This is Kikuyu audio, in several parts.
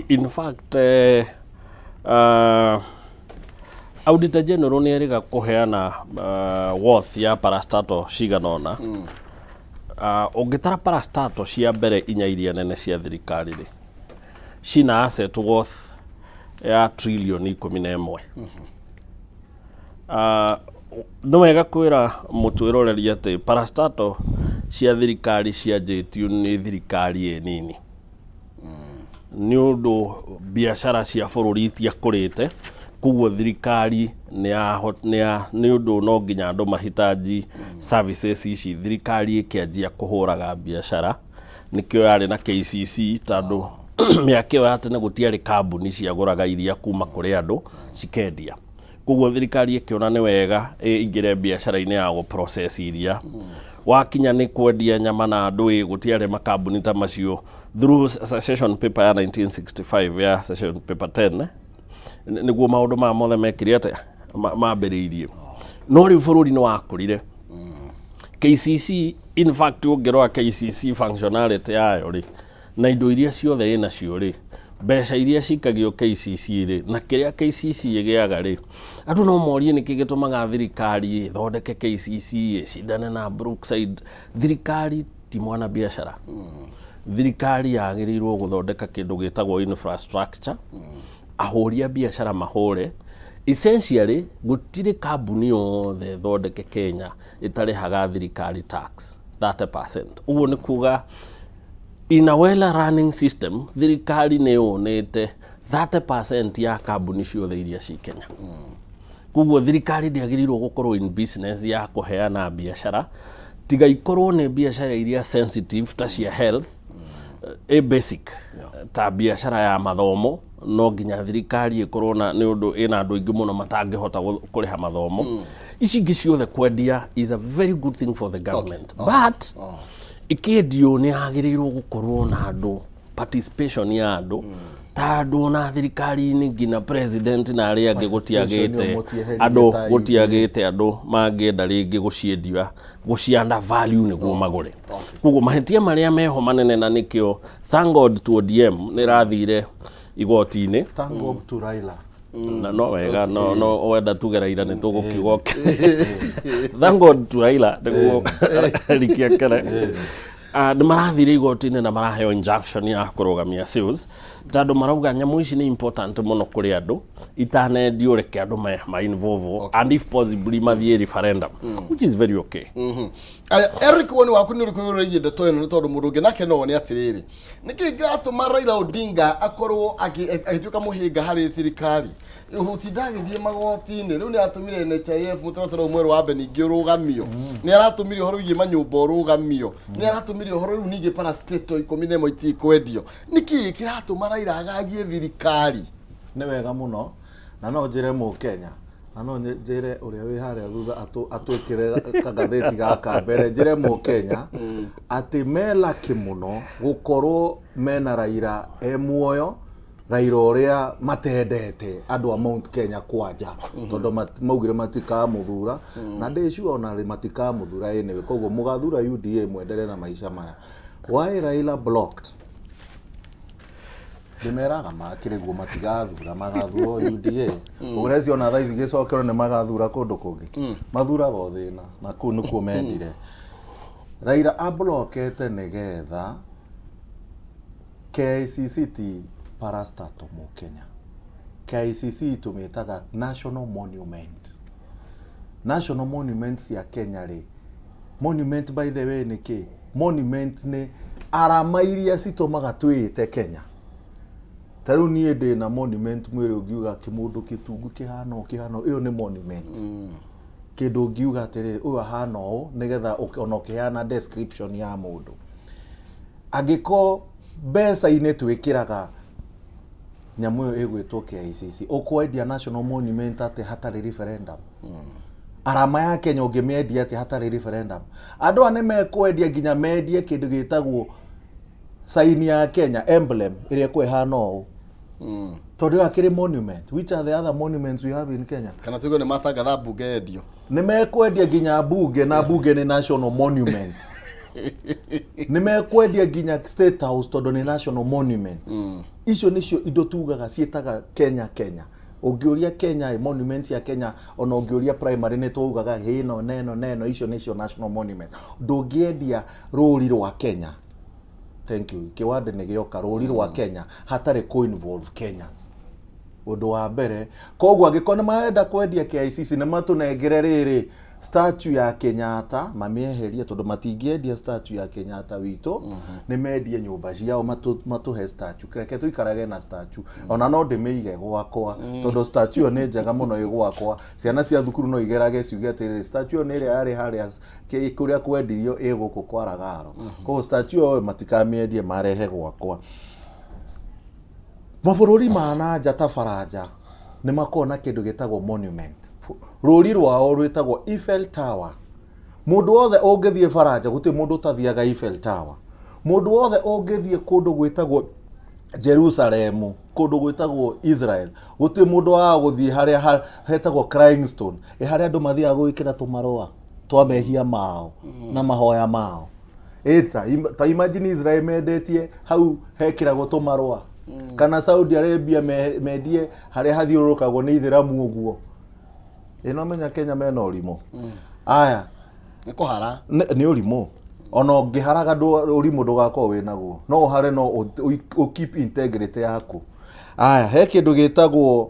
In fact, Auditor General nĩ erĩga kũheana worth ya parastatal cigana ũna. Ũngĩtara parastatal cia mbere inya iria nene cia thirikari rĩ, cina asset worth ya 11 trillion. Nĩ wega kwĩra mũtwĩroreri atĩ parastatal cia thirikari cianjĩtio nĩ thirikari ĩ nini nĩ ũndũ biacara cia bũrũri itiakũrĩte, koguo thirikari nĩ ũndũ no nginya andũ mahitaji services ici, thirikari ĩkĩanjia kũhũraga biacara. Nĩkĩo yarĩ na KCC, tondũ mĩaka ĩyo ya tene gũtiarĩ kambuni ciagũraga iria kuma kũrĩ andũ cikendia. Koguo thirikari ĩkĩona nĩ wega ĩingĩre biacara-inĩ ya gũ process iria. Wakinya nĩ kwendia nyama na andũ ĩ, gũtiarĩ makambuni ta macio. Through session paper ya 1965, ya session paper 10, nĩguo maũndũ maya mothe mekire atĩa, mambĩrĩirie. No rĩu bũrũri nĩ wakũrire. KCC, in fact, ũngĩrora KCC functionality yayo rĩ, na indo iria ciothe ĩnacio rĩ, mbeca iria cikagio KCC rĩ, na kĩrĩa KCC ĩgĩaga rĩ, andũ no morie nĩkĩ gĩtũmaga thirikari ĩthondeke KCC ĩcindane na Brookside. Thirikari ti mwana biacara. Thirikari yagĩrĩirwo gũthondeka kĩndũ gĩtagwo infrastructure, ahũri a biacara mahũre. Essentially, gũtirĩ kambuni yothe thondeke Kenya ĩtarĩhaga thirikari tax 30%. Ũguo nĩ kuga in a well running system, thirikari nĩ yonete 30% ya kambuni ciothe iria ci Kenya. Koguo thirikari ndĩagĩrĩirwo gũkorwo in business ya kũheana biacara, tiga ikorwo nĩ biacara iria sensitive ta cia health, ĩ basic ta biacara ya mathomo. No nginya thirikari ĩkorwo na, nĩ ũndũ ĩna andũ aingĩ mũno matangĩhota kũrĩha mathomo. Ici ingĩ ciothe kwendia is a very good thing for the government, but ĩkĩendio nĩ yagĩrĩirwo gũkorwo na andũ, participation ya andũ, ta andũ ona thirikari-inĩ, nginya president na arĩa angĩ. Participation Gũtiagĩte mũtieherie andũ ta gũtiagĩte andũ mangĩenda rĩngĩ gũciendia, gũcianda value nĩguo magũre. Koguo mahĩtia marĩa meho manene, na nĩkĩo thank God to ODM nĩ ĩrathire igoti-inĩ. Thank God to Raila. Na no wega no wenda tuge Raila nĩ tũgũkiuga thank God to Raila nĩguo rikia kere. Nĩ marathire igoti-inĩ na maraheo injunction ya kũrũgamia sales, tondũ marauga nyamũ ici nĩ important mũno kũrĩ andũ. Itanendio, reke andũ ma involve, and if possibly mathiĩ referendum, which is very okay. Aya, Eric, woni waku nĩ ũrĩkũ igũrũ rĩgiĩ ndeto ĩno? Nĩ tondũ mũndũ ũngĩ nake no one atĩrĩrĩ, nĩkĩ kĩratũma Raila Odinga akorwo agĩtuĩka mũhĩnga harĩ thirikari gũtinda agĩthiĩ magoti-inĩ? Rĩu nĩ aratũmire NHIF, mũtaratara ũyũ mwerũ wambe ningĩ ũrũgamio, nĩ aratũmire ũhoro wĩgiĩ manyũmba ũrũgamio, nĩ aratũmire ũhoro rĩu ningĩ parastatal 11 itikwendio. Nĩkĩ kĩratũma Raila agagie thirikari? Nĩ wega mũno, na no njĩre mũkenya, na no njĩre ũrĩa wĩ harĩa thutha atwĩkĩre kagathĩti gaka mbere, njĩre mũkenya atĩ me lucky mũno gũkorwo mena Raila e muoyo, Raila ũrĩa matendete andũ a Mount Kenya kwanja, tondũ maugire matikamũthura, na ndĩ sure ona rĩ matikamũthura anyway. Koguo mũgathura UDA mwendere na maica maya. Why Raila blocked? Ndĩmeraga makĩrĩ guo matigathura, magathura o UDA. Ũreci ona thaa ici gĩcokero nĩ magathura kũndũ kũngĩ, mathuraga o thĩna, na kũu nĩkuo mendire. Raila ablokete nĩgetha KICC ti parastatal mũkenya. KICC tũmĩtaga national monument. National monument cia Kenya rĩ, monument by the way nĩ kĩ? Monument nĩ arama iria citũmaga twĩĩte Kenya. Ta rĩu niĩ ndĩna monument mwĩrĩ, ũngiuga kĩmũndũ kĩtungu kĩhana ũũ kĩhana ũũ, ĩyo nĩ monument. Kĩndũ ũngiuga atĩrĩrĩ, ũyũ ahana ũũ, nĩgetha ona ũkĩheana description ya mũndũ. Angĩkorwo mbeca-inĩ twĩkĩraga nyamũ ĩyo ĩgwĩtwo KICC, ũkwendia national monument atĩ hatarĩ referendum? Arama ya Kenya ũngĩmĩendia atĩ hatarĩ referendum? Andũ aya nĩ mekwendia nginya mendie kĩndũ gĩtagwo sign ya Kenya, emblem ĩrĩa ĩkoragwo ĩhana ũũ, tondũ ĩyo akĩrĩ monument. Which are the other monuments we have in Kenya? Kana tuge nĩ matangatha mbunge yendio. Nĩ mekwendia nginya mbunge, na mbunge nĩ national monument. Nĩ mekwendia nginya State House tondũ nĩ national monument. Icio nĩcio indo tugaga ciĩtaga Kenya Kenya. Ũngĩũria Kenya ĩ, monuments ya Kenya, ona ũngĩũria primary nĩ twaugaga ĩno na ĩno na ĩno, icio nĩcio national monument. Ndũngĩendia rũri rwa Kenya, thank you, kĩwande nĩ gĩoka, rũri rwa Kenya hatarĩ kũ involve Kenyans. Ũndũ wa mbere, koguo angĩkorwo nĩ marenda kwendia KICC, nĩ matũnengere rĩrĩ statue ya Kenyatta, mamĩeherie, tondũ matingĩendia statue ya Kenyatta witũ. Nĩ mendie nyũmba ciao, matũhe statue, reke tũikarage na statue. Ona no ndĩmĩige gwakwa, tondũ statue ĩyo nĩ njega mũno ĩ gwakwa. Ciana cia thukuru no igerage ciuge atĩrĩrĩ, statue ĩyo nĩ ĩrĩa yarĩ harĩa kũrĩa kwendirio, ĩ gũkũ kwa Ragaro. Koguo statue ĩyo matikamĩendie, marehe gwakwa. Mabũrũri ma nanja ta Baranja nĩ makoragwo na kĩndũ gĩtagwo monument. Rũri rwao rwĩtagwo Eiffel Tower. Mũndũ wothe ũngĩthiĩ Baranja, gũtirĩ mũndũ ũtathiaga Eiffel Tower. Mũndũ wothe ũngĩthiĩ kũndũ gwĩtagwo Jerusalem, kũndũ gwĩtagwo Israel, gũtirĩ mũndũ waga gũthiĩ harĩa hetagwo Crying Stone, ĩ harĩa andũ mathiaga gwĩkĩra tũmarũa twa mehia mao na mahoya mao. Ĩ ta imagine Israel mendetie hau hekĩragwo tũmarũa, kana Saudi Arabia mendie harĩa hathiũrũrũkagwo nĩ ithĩramu ũguo. Ĩ no menya Kenya mena ũrimũ aya. Nĩ kũhara. Nĩ ũrimũ. Ona ũngĩharaga ũrimũ ndũgakorwo wĩ naguo. No ũhare, no ũ keep integrity yaku. Aya, he kĩndũ gĩtagwo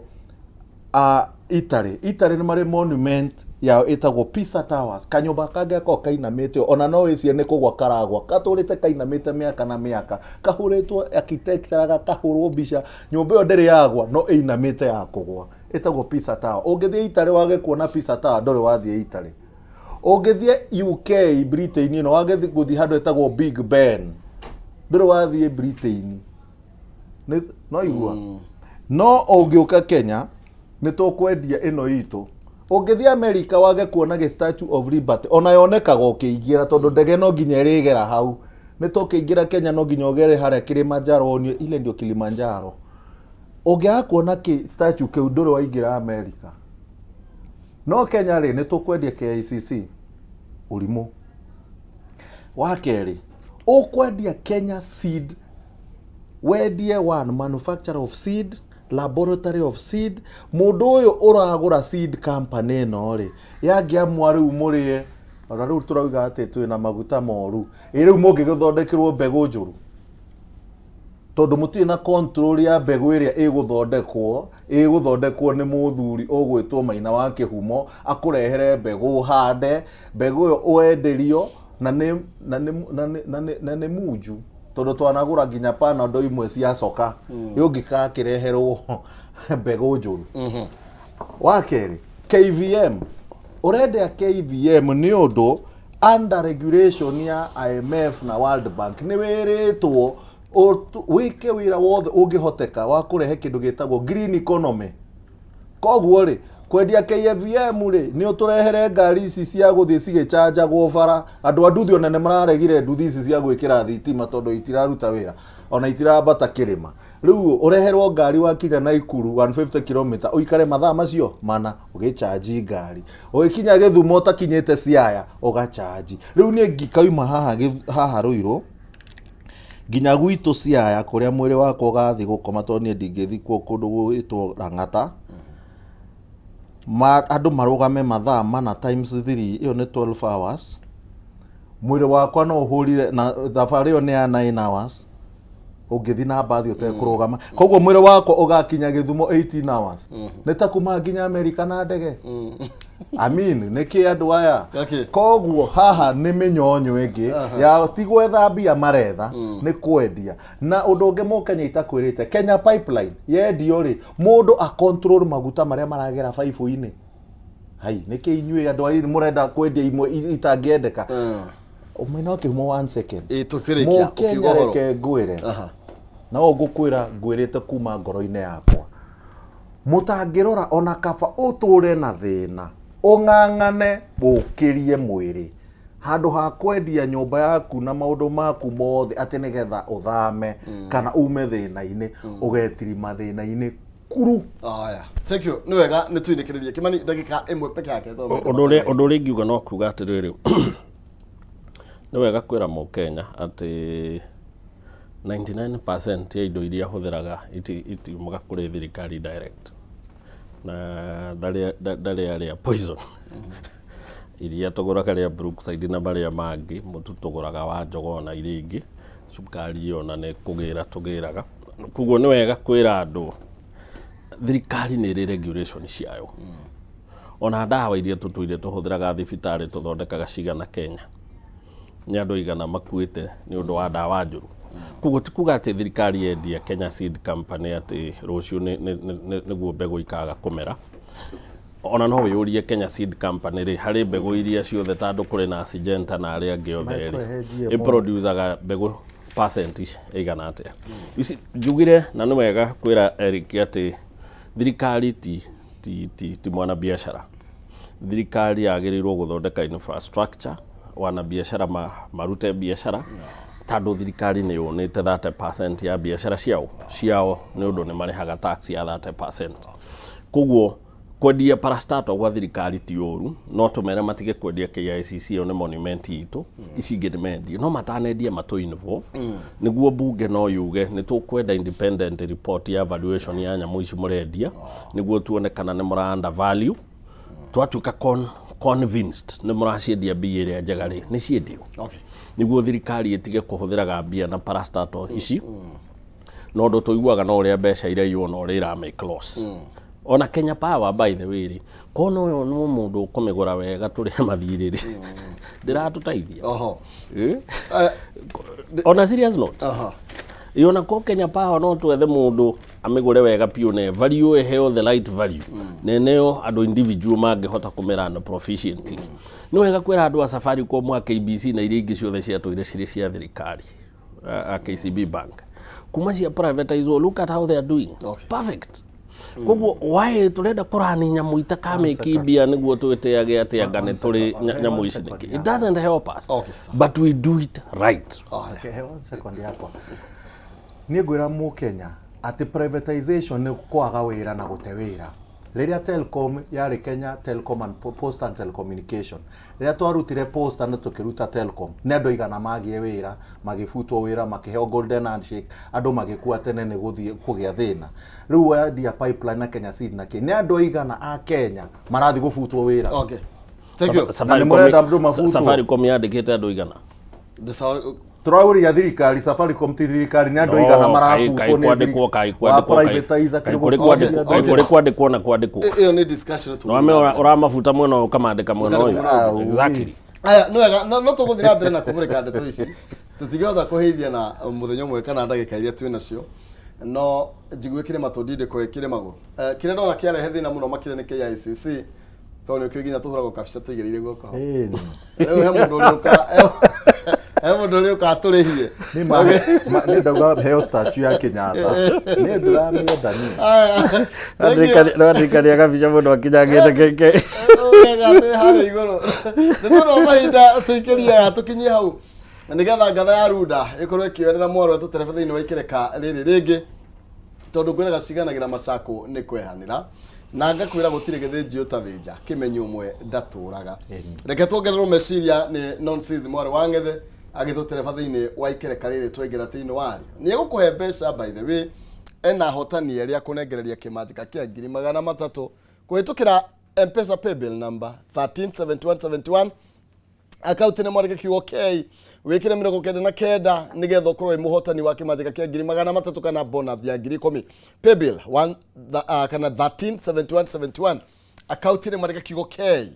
Italy. Italy nĩ marĩ monument yao ĩtagwo Pisa Towers. Kanyũmba kangĩ gakoragwo kainamĩte, ona no wĩcirie nĩ kũgwa karagwa, katũrĩte kainamĩte mĩaka na mĩaka, kahũrĩtwo architecture, gakahũrwo mbica. Nyũmba ĩyo ndĩrĩ yagwa, no ĩinamĩte ya kũgwa. Ĩtagwo Pisa Tower. Ũngĩthiĩ Italy wage kuona Pisa Tower, ndũrĩ wathiĩ Italy. Ũngĩthiĩ UK, Britain ĩno, wage gũthiĩ handũ ĩtagwo Big Ben, ndũrĩ wathiĩ Britain. No igua no ũngĩũka Kenya nĩ tũkwendia ĩno itũ. Ũngĩthiĩ America wage kuona gĩ Statue of Liberty, ona yonekaga ũkĩingĩra, tondũ ndege no nginya ĩrĩgera hau. Nĩ tũkĩingĩra Kenya no nginya ũgere harĩa Kilimanjaro wonio ile ndio Kilimanjaro. Ũngĩaga kuona kĩ statue kĩu, ndũrĩ waingĩra America. No Kenya rĩ, nĩ tũkwendia KICC. Ũrimũ wa kerĩ, ũkwendia Kenya Seed, wendie one manufacturer of seed, laboratory of seed. Mũndũ ũyũ ũragũra seed company ĩno rĩ, yangĩamua rĩu mũrĩe, ona rĩu tũrauga atĩ twĩna maguta moru, ĩ rĩu mũngĩgĩthondekerwo mbegũ njũru, tondũ mũtirĩ na control ya mbegũ ĩrĩa ĩgũthondekwo. Ĩgũthondekwo nĩ mũthuri ũgwĩtwo Maina wa Kĩhumo, akũrehere mbegũ ũhande, mbegũ ĩyo ũenderio na nĩ munju, tondũ twanagũra nginya Panado imwe cia coka. Ũngĩkakĩreherwo mbegũ njũru. Wa kerĩ, KVM. Ũrendia KVM nĩ ũndũ under regulation ya IMF na World Bank nĩ wĩrĩtwo wĩke wĩra wothe ũngĩhoteka wa kũrehe kĩndũ gĩtagwo green economy. Koguo rĩ, kwendia KVM rĩ, nĩ ũtũrehere ngari ici cia gũthiĩ cigĩcanjagwo bara. Andũ a nduthi ona nĩ mararegire nduthi ici cia gwĩkĩra thitima, tondũ itiraruta wĩra, ona itirambata kĩrĩma. Rĩu ũreherwo ngari, wakinya Naikuru 150 km, ũikare mathaa macio mana ũgĩcanji ngari, ũgĩkinya Gĩthumo ũtakinyĩte Siaya ũgacanji. Rĩu niĩ ngikauma haha haha Ruiru nginya gwitũ Siaya, kũrĩa mwĩrĩ wakwa ũgathiĩ gũkoma, tondũ niĩ ndingĩthikwo kũndũ gwĩtwo Lang'ata. Andũ marũgame mathaa 4 times 3, ĩyo nĩ 12 hours. Mwĩrĩ wakwa no ũhũrire na thabarĩ ĩyo nĩ ya 9 hours ũngĩthiĩ na mbathi ũtekũrũgama. Koguo mwĩrĩ wakwa ũgakinya Gĩthumo 18 hours. Nĩ ta kuma nginya Amerika na ndege. I mean, nĩkĩ andũ aya? Koguo haha nĩ mĩnyonyo ĩngĩ ya ti gwetha mbia maretha, nĩ kwendia. Na ũndũ ũngĩ mũkenya itakwĩrĩte, Kenya Pipeline yendio rĩ, mũndũ a control maguta marĩa maragera baibũ-inĩ. Hai, nĩkĩ inyuĩ andũ a mũrenda kwendia imwe itangĩendeka? Ũmena kĩhumo, one second. Ĩ, tũkĩrĩkia, ũkiuga Mũkenya, ũhoro. reke ngwĩre. No ngũkwĩra ngwĩrĩte kuma ngoro-inĩ yakwa, mũtangĩrora ona kaba ũtũre na thĩna, ũng'ang'ane ũkĩrie mwĩrĩ, handũ ha kwendia nyũmba yaku na maũndũ maku mothe atĩ nĩgetha ũthame kana ume thĩna-inĩ, ũgetirima thĩna-inĩ kuru. Aya, thank you, nĩ wega nĩ tuinĩkĩrĩrie. Kimani, ndagĩka 1 peke yake, tondũ Ũndũ ũrĩa ingiuga no kuga atĩrĩrĩ, nĩ wega kwĩra mũkenya atĩ 99% ya indo iria hũthĩraga itiumaga kũrĩ thirikari direct, na ndarĩ arĩa poison iria tũgũraga rĩa Brookside na marĩa mangĩ. Mũtu tũgũraga wa Jogoo na iria ingĩ, cukari ona nĩ kũgĩra tũgĩraga. Koguo nĩ wega kwĩra andũ thirikari nĩ ĩrĩ regulation ciayo. Ona ndawa iria tũtũire tũhũthĩraga thibitarĩ tũthondekaga cigana Kenya? Nĩ andũ aigana makuĩte nĩ ũndũ wa ndawa njũru? Koguo ti kuga atĩ thirikari yendia Kenya Seed Company atĩ rũciũ nĩguo mbegũ ikaga kũmera. Ona no wĩyũrie, Kenya Seed Company rĩ, harĩ mbegũ iria ciothe, tondũ kũrĩ na Syngenta na arĩa angĩ othe rĩ, Mekũrehe GMO. Ĩproducaga mbegũ percent ĩigana atĩa? You see, njugire na nĩ wega kwĩra Eric atĩ thirikari ti mwanabiacara. Thirikari yagĩrĩirwo gũthondeka infrastructure, wanabiacara marute biacara, tondũ thirikari nĩ yũnĩte 30% ya biacara ciao nĩ ũndũ nĩ marĩhaga tax ya 30%. Koguo kwendia parastatal gwa thirikari ti ũru, no tũmere matige kwendia KICC, ĩyo nĩ monument itũ. Ici ingĩ nĩ mendie, no matanendia matũ involve nĩguo bunge no yuge nĩ tũkwenda independent report ya valuation ya nyamũ ici mũrendia, nĩguo tuone kana nĩ mũra under value. Twatuĩka convinced nĩ mũraciendia mbia ĩrĩa njega rĩ, nĩ ciendio, nĩguo thirikari ĩtige kũhũthĩraga mbia na parastatal ici. Na ũndũ tũiguaga no ũrĩa mbeca iraiywo na ũrĩa ira make loss. Ona Kenya Power, by the way rĩ, kona ũyũ no mũndũ ũkũmĩgũra wega tũrĩhe mathirĩ rĩ, ndĩratũteithia. Eh? On a serious note, ĩ ona ko Kenya Power no twethe mũndũ amĩgũre wega piũ na value ĩheo the right value, na ĩneo andũ individual mangĩhota kũmĩrun proficiently. Nĩ wega kwĩra andũ a Safaricom, a KBC na iria ingĩ ciothe ciatũire cirĩ cia thirikari, a KCB Bank, kuma cia privatizwo, look at how they are doing. Perfect. Koguo why turenda kũrani nyamũ itakamĩki mbia nĩguo twĩtĩage atĩ anga nĩ tũrĩ nyamũ ici nĩkĩ? It doesn't help us, Okay, sir. but we do it right. Okay, he one second yakwa. Niĩ ngwĩra mũkenya atĩ privatization nĩ kwaga wĩra na gũte wĩra. Rĩrĩa Telcom yarĩ Kenya Telcom and Post and Telecommunication, rĩrĩa twarutire Posta na tũkĩruta Telcom, nĩ andũ aigana magire wĩra, magĩbutwo wĩra, makĩheo golden handshake, andũ magĩkua tene nĩ gũthiĩ kũgĩa thĩna? Rĩu wendia Pipeline na Kenya Seed na kĩ, nĩ andũ aigana a Kenya marathiĩ gũbutwo wĩra? Okay, thank you. Na nĩ mũrenda andũ mabutwo. Safaricom yandĩkĩte andũ igana? Tũraũria thirikari, Safaricom ti thirikari. Nĩ andũ aigana marabutwo nĩ kwandĩkwo kaĩ wa kwandĩkwo privatize kaĩ kũrĩ kwandĩkwo, kaĩ kũrĩ kwandĩkwo na kwandĩkwo? Ĩyo nĩ discussion. Nĩwame ũramabuta mwena ũyũ, ũkamandĩka mwena ũyũ. Exactly. Aya, nĩ wega no tũgũthiĩ na mbere na kũmũrĩka ndeto ici, tũtingĩhota kũhĩithia na mũthenya ũmwe kana ndagĩka iria twĩ nacio, no njigue kĩrĩ matũ ndindĩko ĩkĩrĩ magũrũ. Kĩrĩa ndona kĩarehe thĩna mũno makĩria nĩ KICC, tondũ nĩkĩo nginya tũhũragwo kabica tũigĩrĩire guoko hau. Rĩu he mũndũ ũrĩũka atũrĩhie. Nĩ ndauga heo statue ya Kenyatta, nĩ ndĩramĩenda niĩ. Aya, thank you. Nĩwandirikania kabica mũndũ akinyangĩte keke. Wega atĩ harĩa igũrũ nĩ tondũ wa mahinda, tũikĩrie aya tũkinyie hau nĩgetha ngatha ya runda ĩkorwo ĩkĩoerera mwaro tũterebe thĩinĩ wa ikereka rĩrĩ rĩngĩ, tondũ ngwĩraga ciganagĩra macakũ nĩ kwehanĩra, na ngakwĩra gũtirĩ gĩthĩnji ũtathĩnja kĩmenyi ũmwe ndatũraga. Reke tuongererwo meciria nĩ Nonsense mwarĩ wa Ng'ethe agĩtũtereba thĩinĩ wa ikereka rĩrĩ twaingĩra thĩinĩ warĩo. Nĩ egũkũhe mbeca. By the way, ena ahotani erĩ akũnengereria kĩmanjĩka kĩa 300,000 kũhĩtũkĩra M-Pesa paybill number 137171, akaunti nĩ mwandĩke kiugo K, wĩkĩre 99, nĩgetha ũkorwo wĩ mũhotani wa kĩmanjĩka kĩa 300,000 kana bonus ya 10,000. Paybill 1 kana 137171, akaunti nĩ mwandĩke kiugo K.